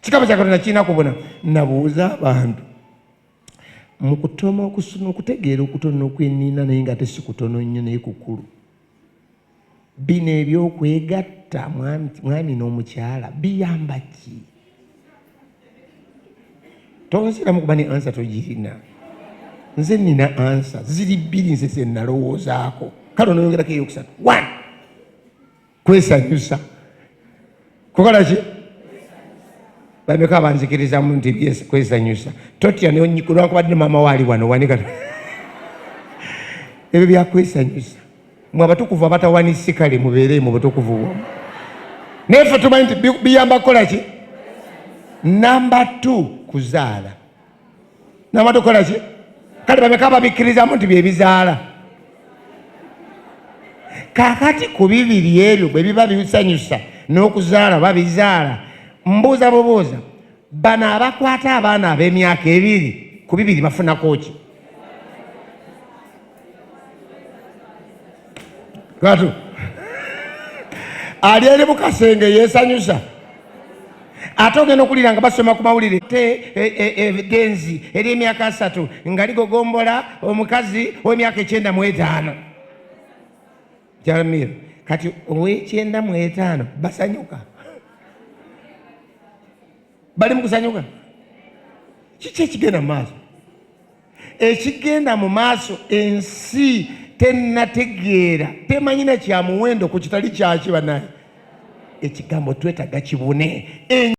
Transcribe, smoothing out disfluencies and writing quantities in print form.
Kikaba kya Katonda kirina kubuna. Nabuuza abantu mu kutoma okusoma okutegeera okutono okwenina, naye nga tesi kutono nnyo naye kukulu. Bino ebyokwegatta mwami n'omukyala biyamba ki? Tonziramu kuba ne ansa togirina. Nze nina ansa ziri bbiri nze ze nalowoozaako, kale onoyongerako eyokusatu. One, kwesanyusa. Kukola ki? Bameka abanzikirizamu nti kwesanyusa? Totya lwakubadde maama waali wano wanika. Ebyo byakwesanyusa. Mwe abatukuvu abatawanisi, kale mubeere mu butukuvu bwamu, naye ffe tumanyi nti biyamba kukola ki? Namba 2, kuzaala. Namba 2, kukola ki? Kale bameka ababikkirizamu nti byebizaala? Kakati ku bibiri ebyo bwe biba bisanyusa n'okuzaala babizaala, mbuuza bubuuza, bano abakwata abaana ab'emyaka 2 ku bibiri bafunako ki? Lwatu ali eri mu kasenge yeesanyusa, ate ogenda okulira nga basoma ku mawulire te egenzi ery'emyaka 30 nga ligogombola omukazi ow'emyaka 95. Jamil, kati ow'e95 basanyuka, bali mu kusanyuka. Kiki ekigenda mu maaso? Ekigenda mu maaso, ensi tennategeera, temanyi na kya muwendo ku kitali kyaki. Banaye, ekigambo twetaaga kibune.